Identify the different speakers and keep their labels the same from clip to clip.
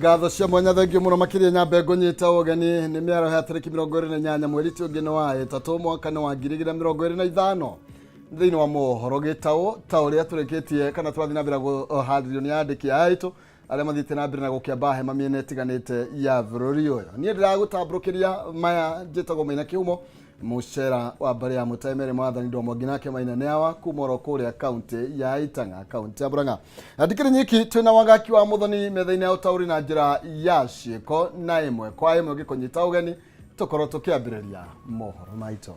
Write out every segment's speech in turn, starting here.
Speaker 1: Ngatho cia mwanya, thengio mũno makĩria. Nyambe ngũnyita ũgeni nĩ mĩaraho ya tarĩki 28 mweri ti ũngĩ nĩ wa ĩtatũ mwaka nĩ wa 2025 thĩinĩ wa mohoro gĩtaũ ta ũrĩa tũrĩkĩtie kana tũrathiĩ na mbere kũharĩrio nĩ andĩki aitũ arĩa mathiĩte na mbere na gũkĩamba hema mĩena ĩtiganĩte ya bũrũri ũyũ. Niĩ ndĩragũtambũrũkĩria maya, njĩtagwo Maina Kĩhumo mũcera wa mbarĩ ya Mũtai Mary Mwathani Ndomo nginake Maina nĩ awa kuma oro kũrĩa kaunti ya Itang'a, kaunti ya Murang'a. Na ndikĩrĩ nyiki, twĩna Wangaki wa Mũthoni metha-inĩ ya ũtaũri na njĩra ya ciĩko na ĩmwe kwa ĩmwe ngĩkũnyita ũgeni tũkorwo tũkĩambĩrĩria mohoro maitũ.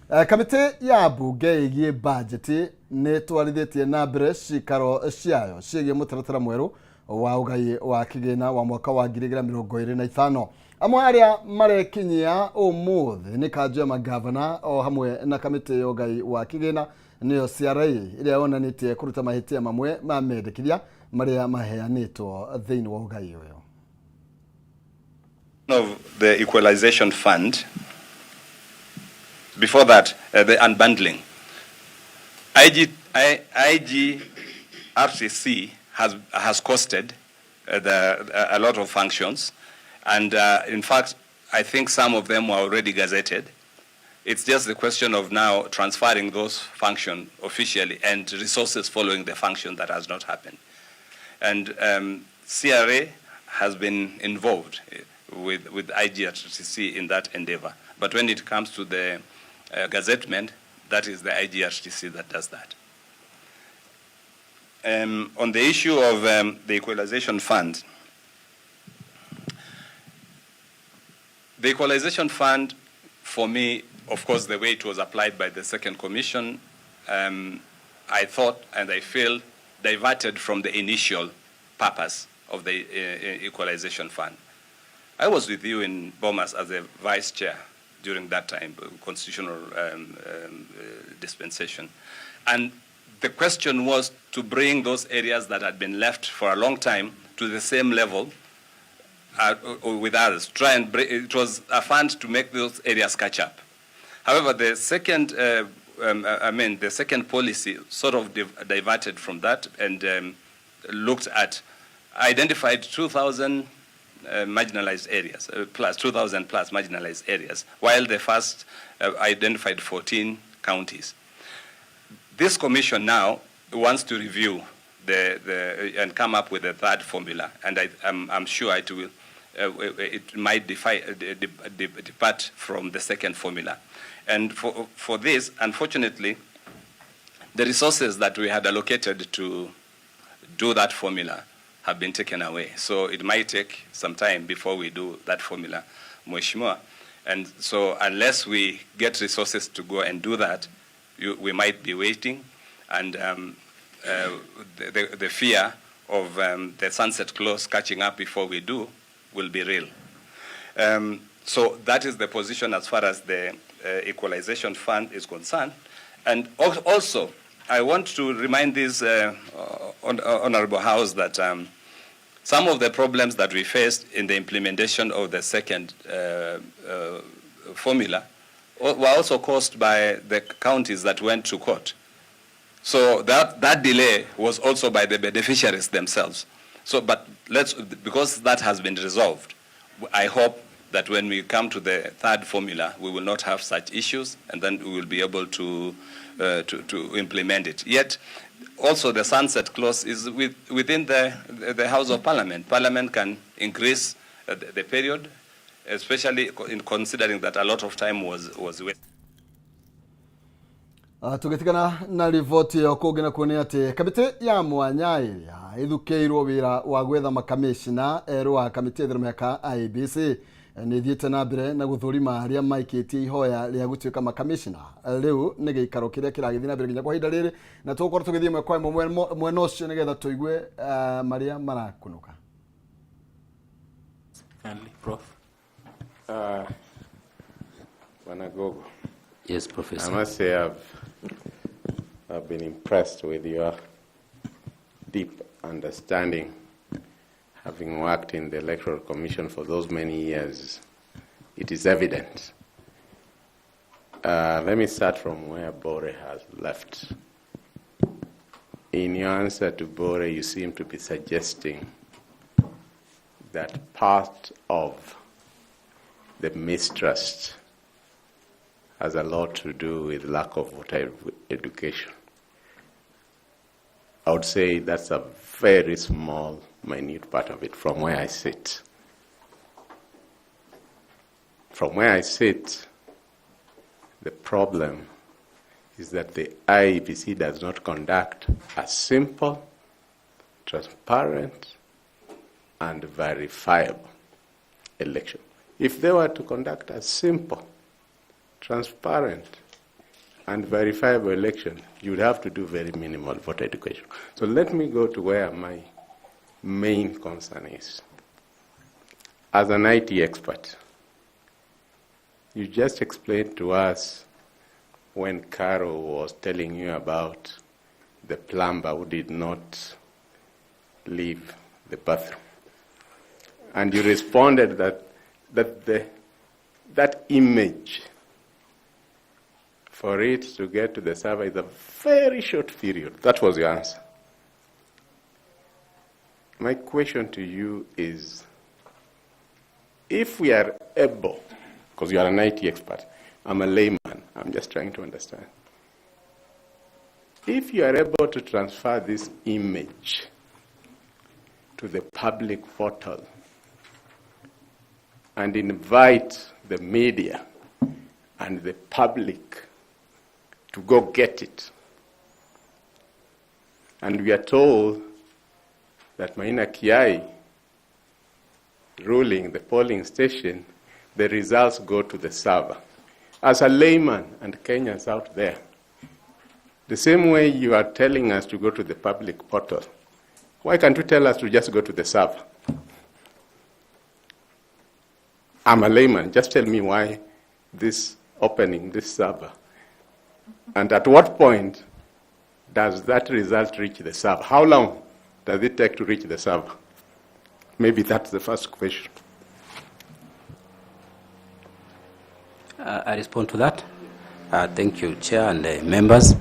Speaker 1: Kamĩtĩ ya mbunge ĩgiĩ bajeti nĩ twarithĩtie na mbere cikaro ciayo ciĩgiĩ mũtaratara mwerũ wa ũgai wa kĩgĩna wa mwaka wa 2025. Amwe arĩa marekinyia ũmũthĩ nĩ kanjũ ya magavana o hamwe na kamĩtĩ ya ũgai wa kĩgĩna nĩyo CRA ĩrĩa yonanĩtie kũruta mahĩtia mamwe ma mendekithia marĩa maheanĩtwo thĩinĩ wa ũgai ũyũ.
Speaker 2: Of the Equalization Fund, before that, the unbundling. IGRTC has costed a lot of functions, and in fact, I think some of them were already gazetted. It's just the question of now transferring those functions officially and resources following the function that has not happened. And CRA has been involved with IGRTC in that endeavor. But when it comes to the gazettement, that is the IGRTC that does that. On the issue of the Equalization Fund, the Equalization Fund, for me, of course, the way it was applied by the Second Commission, I thought and I feel diverted from the initial purpose of the Equalization Fund. I was with you in Bomas as a vice chair during that time, constitutional dispensation. And the question was to bring those areas that had been left for a long time to the same level with others. Try and bring, it was a fund to make those areas catch up. However, the second, I mean, the second policy sort of diverted from that and looked at, identified 2,000 marginalized areas, plus 2,000 plus marginalized areas, while the first identified 14 counties. This commission now wants to review the and come up with a third formula, and I'm sure it will. It might depart from the second formula. And for this, unfortunately, the resources that we had allocated to do that formula have been taken away. So it might take some time before we do that formula, Mheshimiwa. And so unless we get resources to go and do that, we might be waiting. And the fear of the sunset clause catching up before we do will be real. So that is the position as far as the Equalization Fund is concerned. And also, I want to remind this Honorable House that some of the problems that we faced in the implementation of the second formula were also caused by the counties that went to court. So that delay was also by the beneficiaries themselves. Because that has been resolved, I hope that when we come to the third formula, we will not have such issues, and then we will be able to implement it. Yet, also the sunset clause is within the House of Parliament. Parliament can increase the period, especially in considering that a lot of time was wasted.
Speaker 1: Tũgĩtigana na riboti ĩyo, kũngĩ nakuo nĩ atĩ kamĩtĩ ya mwanya ĩrĩa ĩthukĩirwo wĩra wa gwetha makamĩcina erũ wa kamĩtĩ ya ithurano mĩhaka IEBC nĩ ĩthiĩte na mbere na gũthũrima arĩa maikĩtie ihoya rĩa gũtuĩka makamĩcina. Rĩu nĩ gĩikaro kĩrĩa kĩragĩthiĩ na mbere nginya kwa ihinda rĩrĩ, na tũgũkorwo tũgĩthiĩ ĩmwe kwa ĩmwe mwena ũcio nĩgetha tũigue marĩa marakunũka.
Speaker 3: Kindly, Prof.
Speaker 4: Bwana Gogo.
Speaker 3: Yes, Professor.
Speaker 4: I must say I've been impressed with your deep understanding, having worked in the Electoral Commission for those many years. It is evident. Let me start from where Bore has left. In your answer to Bore, you seem to be suggesting that part of the mistrust has a lot to do with lack of voter education. I would say that's a very small, minute part of it from where I sit. From where I sit, the problem is that the IEBC does not conduct a simple, transparent, and verifiable election. If they were to conduct a simple, transparent, and verifiable election, you would have to do very minimal voter education. So let me go to where my main concern is. As an IT expert, you just explained to us when Caro was telling you about the plumber who did not leave the bathroom. And you responded that image, for it to get to the server is a very short period. That was your answer. My question to you is, if we are able, because you are an IT expert, I'm a layman, I'm just trying to understand. If you are able to transfer this image to the public portal and invite the media and the public to go get it, and we are told that Maina Kiai ruling the polling station, the results go to the server. As a layman and Kenyans out there, the same way you are telling us to go to the public portal, why can't you tell us to just go to the server? I'm a layman. Just tell me why this opening, this server. And at what point does that result reach the server? How long does it take to reach the server? Maybe that's the first question.
Speaker 3: I respond to that. Thank you, Chair and members.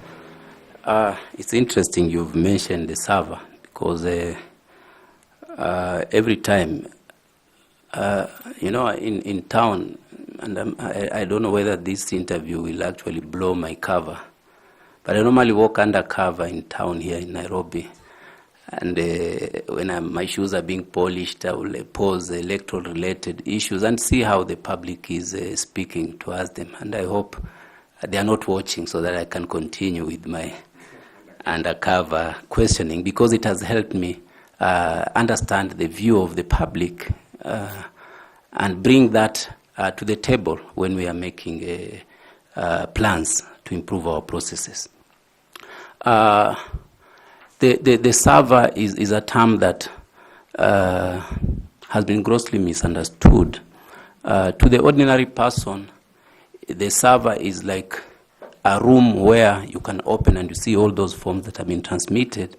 Speaker 3: It's interesting you've mentioned the server because every time, in town, and I don't know whether this interview will actually blow my cover, but I normally walk undercover in town here in Nairobi. And when my shoes are being polished, I will pose electoral-related issues and see how the public is speaking towards them. And I hope they are not watching so that I can continue with my undercover questioning, because it has helped me understand the view of the public and bring that to the table when we are making plans to improve our processes. The server is a term that has been grossly misunderstood. To the ordinary person, the server is like a room where you can open and you see all those forms that have been transmitted.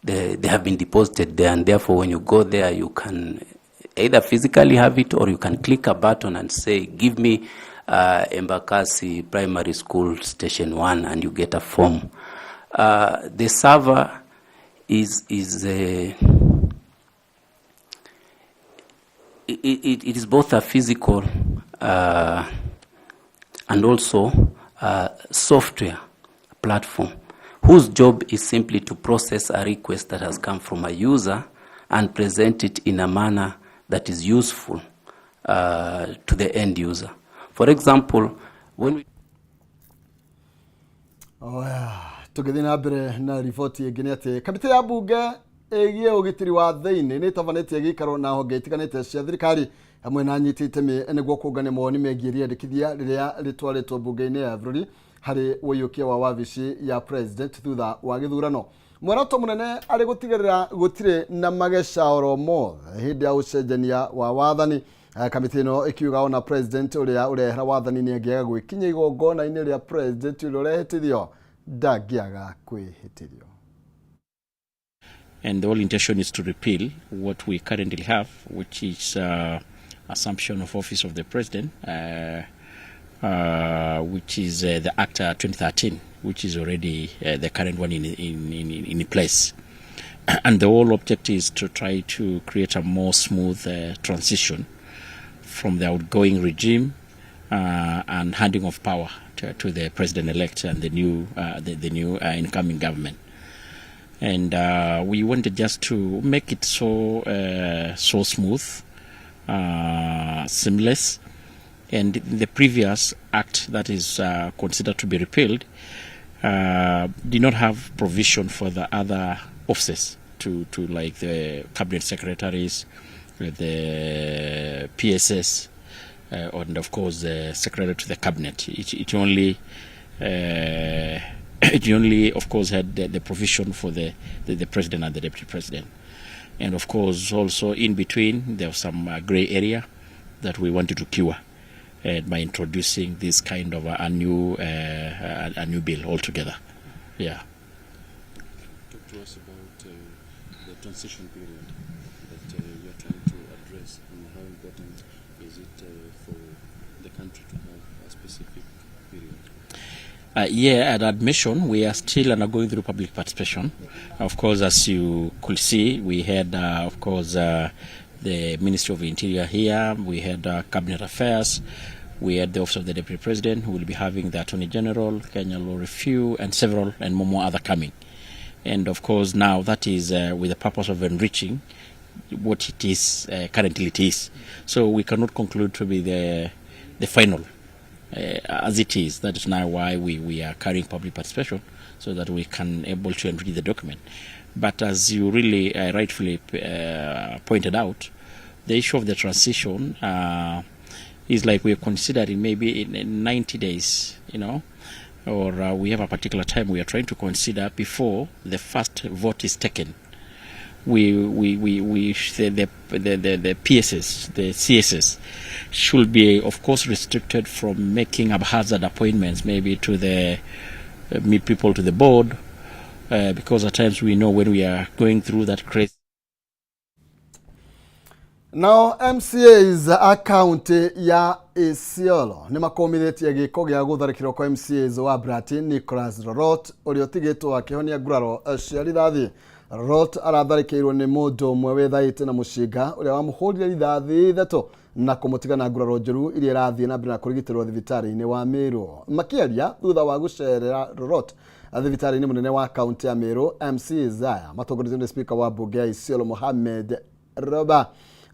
Speaker 3: They have been deposited there, and therefore when you go there, you can either physically have it or you can click a button and say, give me Embakasi Primary School Station 1, and you get a form. The server is, is a, it, it, it is both a physical and also a software platform whose job is simply to process a request that has come from a user and present it in a manner that is useful to the end user. For example, when we
Speaker 1: Oh, yeah. Tũgĩthiĩ na mbere na riboti ĩngĩ nĩ atĩ kamĩtĩ ya mbunge ĩgiĩ ũgitĩri wa thĩinĩ nĩ ĩtabanĩtie gĩikaro na honge itiganĩte cia thirikari hamwe na anyiti itemi nĩguo kũngania mawoni megiĩ rĩendekithia rĩrĩa rĩtwarĩtwo mbunge-inĩ ya bũrũri harĩ ũiyũkia wa wabici ya president thutha wa gĩthurano. Muoroto mũnene arĩ gũtigĩrĩra gũtirĩ na mageca oro mothe hĩndĩ ya ũcenjania wa wathani. Kamĩtĩ ĩno ĩkiuga ona president ũrĩa ũrehera wathani nĩ angĩaga gwĩkinyia igongona-inĩ rĩa president ũrĩa ũrehĩtithio ndangĩaga kwĩhĩtithio.
Speaker 5: And the whole intention is to repeal what we currently have, which is assumption of office of the president, which is the Act 2013, which is already the current one in place. And the whole object is to try to create a more smooth transition from the outgoing regime and handing of power to the president-elect and the new incoming government. And we wanted just to make it so smooth, seamless. And the previous act that is considered to be repealed did not have provision for the other offices to like the cabinet secretaries, the PSS, and of course the secretary to the cabinet. It only of course had the provision for the president and the deputy president. And of course also in between there was some gray area that we wanted to cure by introducing this kind of a new bill altogether. Yeah.
Speaker 6: Talk to us about the transition period that you're trying to address and how important is it for the country to have a specific period?
Speaker 5: Yeah, at admission, we are still undergoing through public participation. Of course, as you could see, we had, of course, the Ministry of Interior here, we had Cabinet Affairs, we had the Office of the Deputy President, who will be having the Attorney General, Kenya Law Review, and several and more other coming. And of course, now that is with the purpose of enriching what it is currently it is. So we cannot conclude to be the final as it is. That is now why we are carrying public participation so that we can able to enrich the document. But as you really rightfully pointed out, the issue of the transition is like we're considering maybe in 90 days, or we have a particular time we are trying to consider before the first vote is taken. We the PSS, the CSS, should be, of course, restricted from making haphazard appointments, maybe to the meet people to the board, because at times we know when we are going through that crazy.
Speaker 1: Nao MCAs a kaunti ya Isiolo nĩ makomithĩtie gĩko gĩa gũtharĩkĩrwo kwa MCAs wa Brati Nicholas Lorot ũrĩa ũtigĩtwo akĩhonia nguraro cia rithathi. Lorot aratharĩkĩirwo nĩ mũndũ ũmwe wĩthaĩte na mũcinga ũrĩa wamũhũrire rithathi ithatũ na kũmũtiga na nguraro njũru iria irathiĩ na mbere na kũrigitĩrwo thibitarĩ-inĩ wa Meru. Makĩaria thutha wa gũcerera Lorot thibitarĩ-inĩ mũnene wa kaunti ya Meru, MCAs aya matongoretio nĩ speaker wa mbunge ya Isiolo Mohamed Roba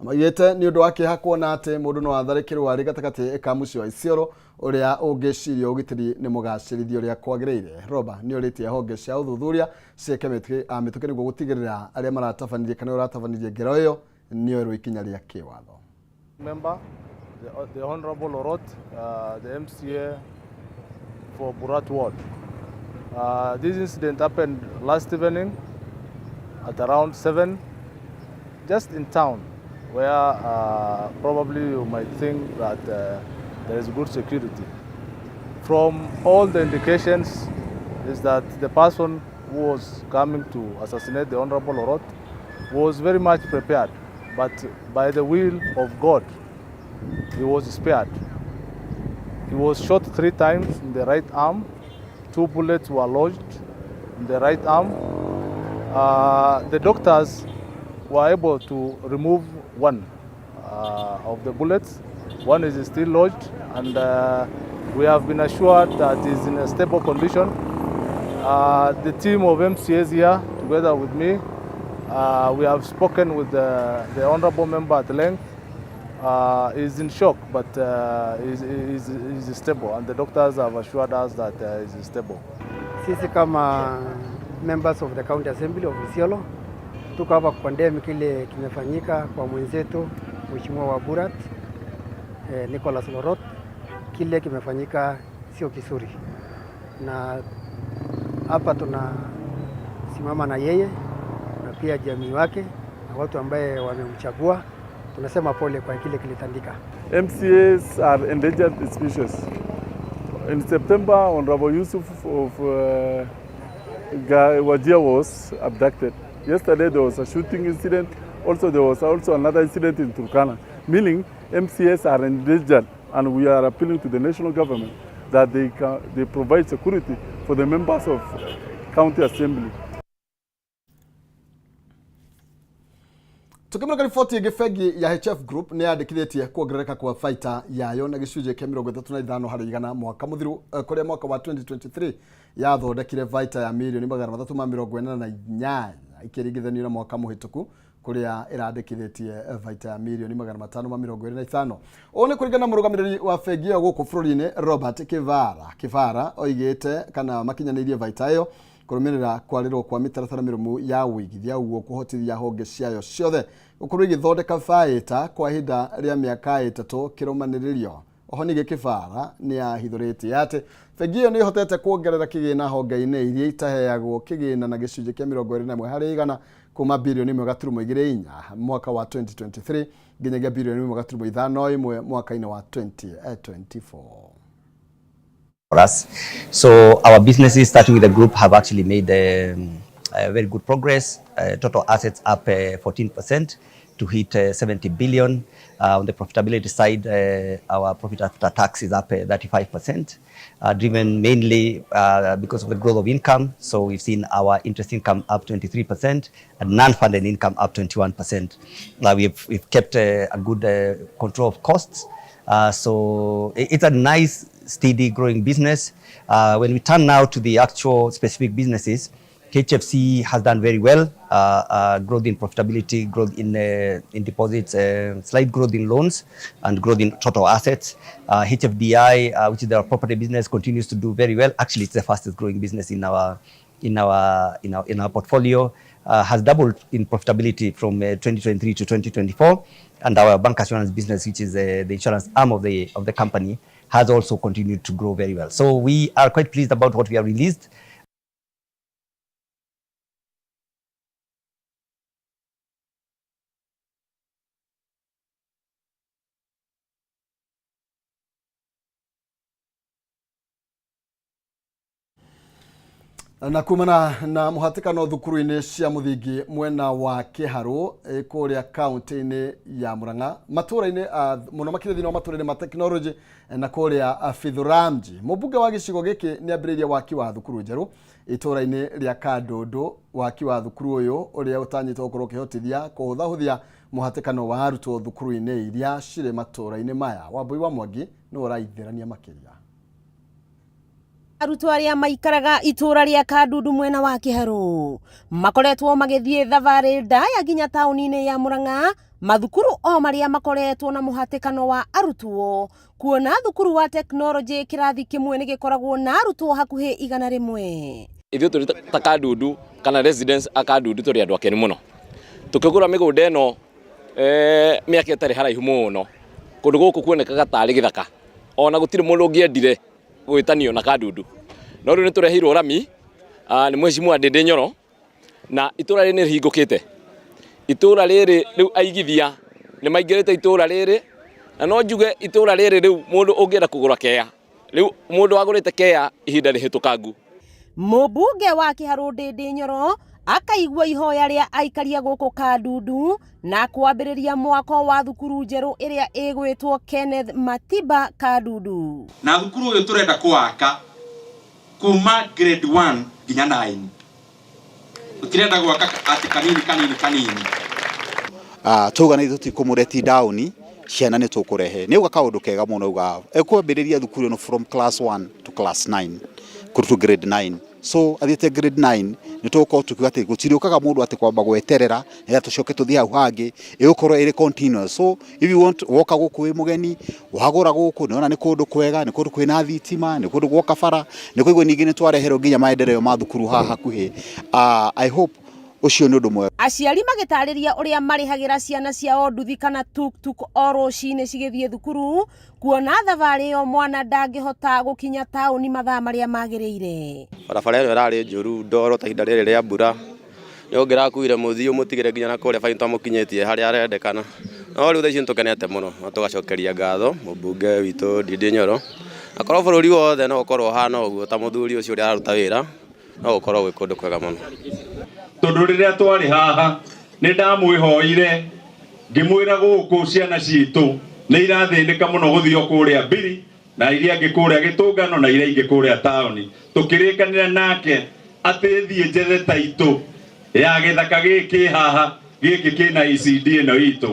Speaker 1: maugĩte nĩ ũndũ wa kĩeha kuona atĩ mũndũ no atharĩkĩrwo arĩ gatagatĩ ka mũciĩ wa Isiolo ũrĩa ũngĩciria ũgitĩri nĩ mũgacĩrithie ũrĩa kwagĩrĩire. Roba nĩ orĩtie honge cia ũthuthuria ciĩke mĩtũkĩ nĩguo gũtigĩrĩra arĩa maratabanirie kana ũratabanirie ngero ĩyo nĩ oerwo ikinya rĩa kĩwatho.
Speaker 7: Member, the Honorable Lorot, the MCA for Burat Ward. This incident happened last evening at around 7, just in town, where probably you might think that there is good security. From all the indications is that the person who was coming to assassinate the Honorable Lorot was very much prepared, but by the will of God, he was spared. He was shot three times in the right arm. Two bullets were lodged in the right arm. The doctors were able to remove one of the bullets. One is still lodged, and we have been assured that he's in a stable condition. The team of MCAs here, together with me, we have spoken with the honorable member at length. He's in shock, but he's stable, and the doctors have assured us that he's stable.
Speaker 8: Sisi kama members of the County Assembly of Isiolo tuko hapa kukondemn kile kimefanyika kwa mwenzetu Mheshimiwa wa Burat Nicholas Lorot. Kile kimefanyika sio kizuri, na hapa tunasimama na yeye na pia jamii wake na watu ambaye wamemchagua. Tunasema pole kwa kile kilitendeka.
Speaker 9: MCAs are endangered species. In September, Honorable Yusuf of Wajir was abducted. Yesterday there was a shooting incident. Also, there was also another incident in Turkana, meaning MCAs are endangered, and we are appealing to the national government that they provide security for the members of county assembly.
Speaker 1: Tukimurika riboti ĩngĩ, bengi ya HF Group nĩ yandĩkithĩtie kuongerereka kwa baita yayo na gĩcunjĩ kĩa 35 harĩ igana mwaka mũthiru, kũrĩa mwaka wa 2023 yathondekire baita ya mirioni 348 ikĩringithanio na mwaka mũhĩtũku kũrĩa ĩrandĩkithĩtie baita ya mirioni 525. Ũũ nĩ kũringana na mũrũgamĩrĩri wa bengi ĩyo gũkũ bũrũri-inĩ Robert Kivara. Kivara oigĩte kana makinyanĩirie baita ĩyo kũrũmĩrĩra kwarĩrwo kwa mĩtaratara mĩrũmu ya ũigithia, ũguo kũhotithia honge ciayo ciothe gũkorwo igĩthondeka baita kwa ihinda rĩa mĩaka 3 kĩrũmanĩrĩrio. Oho ningĩ Kibara nĩ ahithũrĩtie atĩ bengi ĩyo nĩ ĩhotete kuongerera kĩgĩna honge-inĩ iria itaheagwo kĩgĩna na gĩcunjĩ kĩa 21 harĩ igana kuma birioni 1.24 mwaka wa 2023 nginyagia birioni 1.51 mwaka-inĩ wa 2024.
Speaker 10: For us. So our businesses, starting with the group, have actually made very good progress. Total assets up 14% to hit 70 billion. On the profitability side, our profit after tax is up 35%, driven mainly because of the growth of income. So we've seen our interest income up 23% and non-funded income up 21%. We've kept a good control of costs. So it's a nice, steady growing business. When we turn now to the actual specific businesses, HFC has done very well. Growth in profitability, growth in deposits, slight growth in loans, and growth in total assets. HFDI, which is our property business, continues to do very well. Actually, it's the fastest growing business in our portfolio. Has doubled in profitability from 2023 to 2024, and our bank assurance business, which is the insurance arm of the company, has also continued to grow very well. So we are quite pleased about what we have released.
Speaker 1: Na kumana na muhatikano thukuru-inĩ cia mũthingi mwena wa Kĩharũ kũrĩa kaunti-inĩ ya Murang'a, matũra-inĩ mũno makĩria thĩinĩ wa matũra-inĩ ma technology na kũrĩa Fithuramji, mũmbunge wa gĩcigo gĩkĩ nĩ ambĩrĩirie waki wa thukuru njerũ itũra-inĩ rĩa Kandũndũ. Waki wa thukuru ũyũ ũrĩa ũtanyĩtwo gũkorwo ũkĩhotithia kũhũthahũthia mũhatĩkano wa arutwo thukuru-inĩ iria cirĩ matũra-inĩ maya. Wambui wa Mwangi nĩwe ũraithĩrania makĩria.
Speaker 11: Arutwo arĩa maikaraga itũra rĩa Kandundu mwena wa Kĩharũ makoretwo magĩthiĩ thabarĩ ndaya nginya taũni-inĩ ya Murang'a, mathukuru o marĩa makoretwo na mũhatĩkano wa arutwo, kuona thukuru wa tekinoronjĩ kĩrathi kĩmwe nĩ gĩkoragwo na arutwo hakuhĩ 100.
Speaker 12: Ithuĩ tũrĩ ta Kandundu kana residents a Kandundu tũrĩ andũ akenu mũno. Tũkĩgũra mĩgũnda ĩno mĩaka ĩtarĩ haraihu mũno, kũndũ gũkũ kuonekaga tarĩ gĩthaka, ona gũtirĩ mũndũ ũngĩendire gwĩtanio na Kandundu. No rĩu nĩ tũreheirwo rami nĩ Mheshimiwa Ndindi Nyoro, na itũra rĩrĩ nĩ rĩhingũkĩte. Itũra rĩrĩ rĩu aigithia nĩ maingĩrĩte itũra rĩrĩ, na no njuge itũra rĩrĩ rĩu mũndũ ũngĩenda kũgũra kea, rĩu mũndũ wagũrĩte kea ihinda rĩhĩtũkangu.
Speaker 11: Mũmbunge wa Kĩharũ Ndindi Nyoro akaigua ihoya rĩa aikaria gũkũ Kandundu na kwambĩrĩria mwako wa thukuru njerũ ĩrĩa ĩgwĩtwo Kenneth Matiba Kandundu.
Speaker 13: Na thukuru ũyũ tũrenda kũwaka kuma grade 1 nginya 9. Tũtirenda gwaka atĩ kanini kanini kanini.
Speaker 14: Tuga nĩ tũtikũmũreti down, ciana nĩ tũkũrehe. Nĩ uga kaũndũ kega mũno uga ekwambĩrĩria thukuru ĩno from class 1 to class 9 to grade 9. So athiĩte grade 9 nĩ tũgũkorwo tukiuga atĩ gũtirĩũkaga mũndũ atĩ kwamba gweterera nĩgetha tũcoke tũthiĩ hau hangĩ, ĩgũkorwo ĩrĩ continuous. So if you want woka gũkũ wĩ mũgeni, wagũra gũkũ nĩwona nĩ kũndũ kwega, nĩ kũndũ kwĩna thitima, nĩ kũndũ gwoka bara, nĩ kũigua ningĩ nĩ twareherwo nginya maendeleo ma thukuru haha hakuhĩ. I hope ũcio nĩ ũndũ mwega.
Speaker 11: Aciari magĩtarĩria ũrĩa marĩhagĩra ciana ciao nduthi kana tuktuk o rũcinĩ cigĩthiĩ thukuru, kuona thabarĩ ĩyo mwana ndangĩhota gũkinya taũni mathaa marĩa magĩrĩire.
Speaker 15: Barabara ĩno ĩrarĩ njũru ndoro ta ihinda rĩrĩ rĩa mbura, nĩ ũngĩrakuire mũthii ũmũtigĩre nginya na kũrĩa bainĩ twamũkinyĩtie harĩa arendekana. No rĩu thaa ici nĩtũkenete mũno na tũgacokeria ngatho mũmbunge witũ Ndindi Nyoro. Akorwo bũrũri wothe no ũkorwo ũhana ũguo ta mũthuri ũcio ũrĩa araruta wĩra, no gũkorwo gwĩ kũndũ kwega mũno.
Speaker 16: Tondũ rĩrĩa twarĩ haha nĩ ndamwĩhoire ngĩmwĩra gũkũ ciana citũ nĩ irathĩnĩka mũno gũthiĩ kũrĩa Mbiri na iria ingĩ kũrĩa Gĩtũngano na iria ingĩ kũrĩa taũni. Tũkĩrĩkanĩra nake atĩ thiĩ njethe taitũ ya gĩthaka gĩkĩ haha Gĩkĩ kĩna ECD ĩno itũ,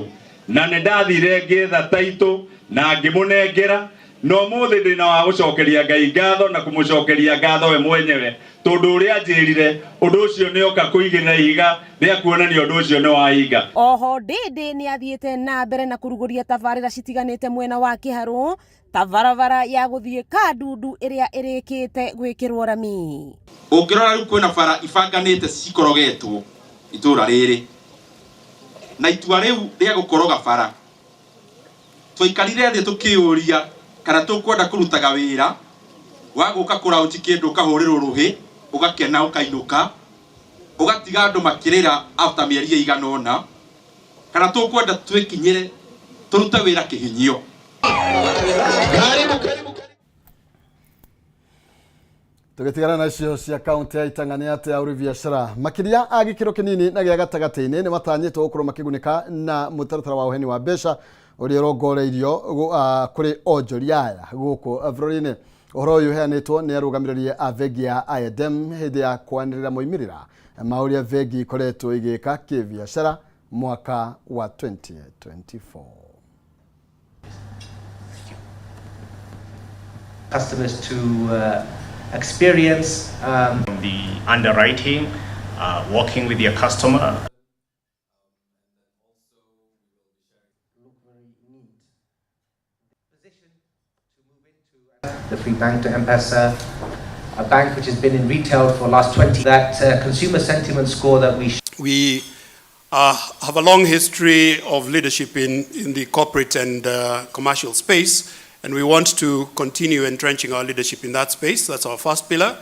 Speaker 16: na nĩ ndathire ngĩetha taitũ na ngĩmũnengera, na ũmũthĩ ndĩna wa gũcokeria Ngai ngatho na kũmũcokeria ngatho we mwenyewe, tondũ ũrĩa anjĩrire ũndũ ũcio nĩ oka kũigĩrĩra ihiga rĩa kuonania ũndũ ũcio nĩ wahinga.
Speaker 11: Oho Ndĩndĩ nĩ athiĩte na mbere na kũrugũria tabarĩra citiganĩte mwena wa Kĩharũ ta barabara ya gũthiĩ Kandundu ĩrĩa ĩrĩkĩte gwĩkĩrwo rami.
Speaker 13: Ũngĩrora rĩu kwĩna bara ibanganĩte cikorogetwo itũra rĩrĩ, na itua rĩu rĩa gũkoroga bara twaikarire thĩ tũkĩũria kana tũkwenda kũrutaga wĩra wa gũka kũraũnji kĩndũ ũkahũrĩrwo rũhĩ ũgakena ũkainũka ũgatiga andũ makĩrĩra after mĩeri ĩigana ũna, kana tũkwenda twĩkinyĩre tũrute wĩra kĩhinyio.
Speaker 1: Tũgĩtigana na icio cia kaunti ya Itang'a nĩ atĩ ahũri biacara makĩria a gĩkĩro kĩnini na gĩa gatagatĩ-inĩ nĩ matanyĩtwo gũkorwo makĩgunĩka na mũtaratara wa ũheani wa mbeca ũrĩa ũrongoreirio kũrĩ onjoria aya gũkũ bũrũri-inĩ. Ũhoro ũyũ ũheanĩtwo nĩ arũgamĩrĩri a bengi ya I&M hĩndĩ ya kwanĩrĩra moimĩrĩra ma ũrĩa bengi ikoretwo ĩgĩka kĩbiacara mwaka wa 2024.
Speaker 17: Customers to experience
Speaker 18: the underwriting, working with your customer.
Speaker 17: The free bank to M-Pesa, a bank which has been in retail for the last 20, that consumer sentiment score that we
Speaker 19: We have a long history of leadership in the corporate and commercial space, and we want to continue entrenching our leadership in that space. That's our first pillar.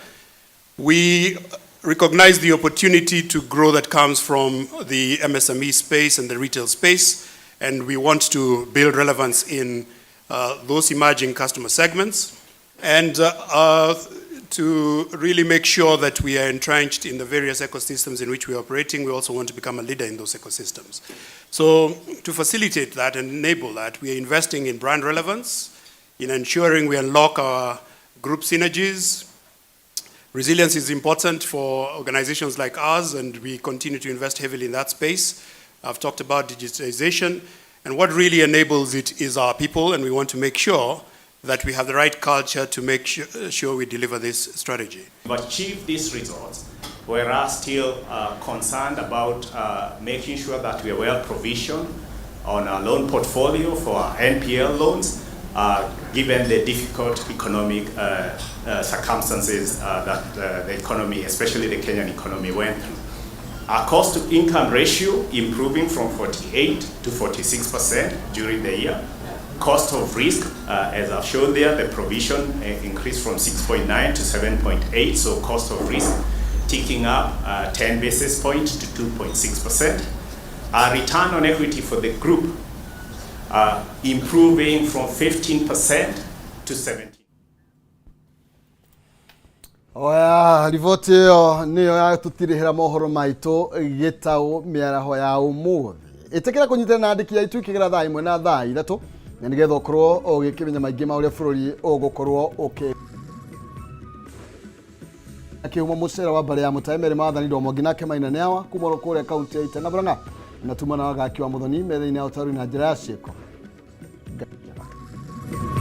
Speaker 19: We recognize the opportunity to grow that comes from the MSME space and the retail space, and we want to build relevance in those emerging customer segments, and to really make sure that we are entrenched in the various ecosystems in which we are operating. We also want to become a leader in those ecosystems. So to facilitate that and enable that, we are investing in brand relevance, in ensuring we unlock our group synergies. Resilience is important for organizations like ours, and we continue to invest heavily in that space. I've talked about digitization, and what really enables it is our people, and we want to make sure that we have the right culture to make sure we deliver this strategy.
Speaker 18: We've achieved these results. We are still concerned about making sure that we are well provisioned on our loan portfolio for our NPL loans, given the difficult economic circumstances that the economy, especially the Kenyan economy, went through. Our cost to income ratio improving from 48 to 46% during the year. Cost of risk, as I've shown there, the provision increased from 6.9 to 7.8, so cost of risk ticking up 10 basis points to 2.6%. Our return on equity for the group improving from 15% to 17%.
Speaker 1: Oya, riboti ĩyo nĩyo yatũtirihĩra mohoro maitũ gĩtaũ mĩaraho ya ũmũthĩ. Ĩtĩkĩra kũnyitana na andĩki aitũ ikĩgera thaa 1 na thaa 3, na nĩgetha ũkorwo ũgĩkĩmenya maingĩ ma ũrĩa bũrũri ũgũkorwo ũkĩ kĩhumo mũcere wa mbere ya mũtae merĩ mathani ndomo nake maina nĩ awa kuma kũrĩa kaunti ya Itang'a Murang'a na tuma na wagaki wa mũthoni metha-inĩ ya ũtarũri na njĩra ya ciĩko. Ngai njega.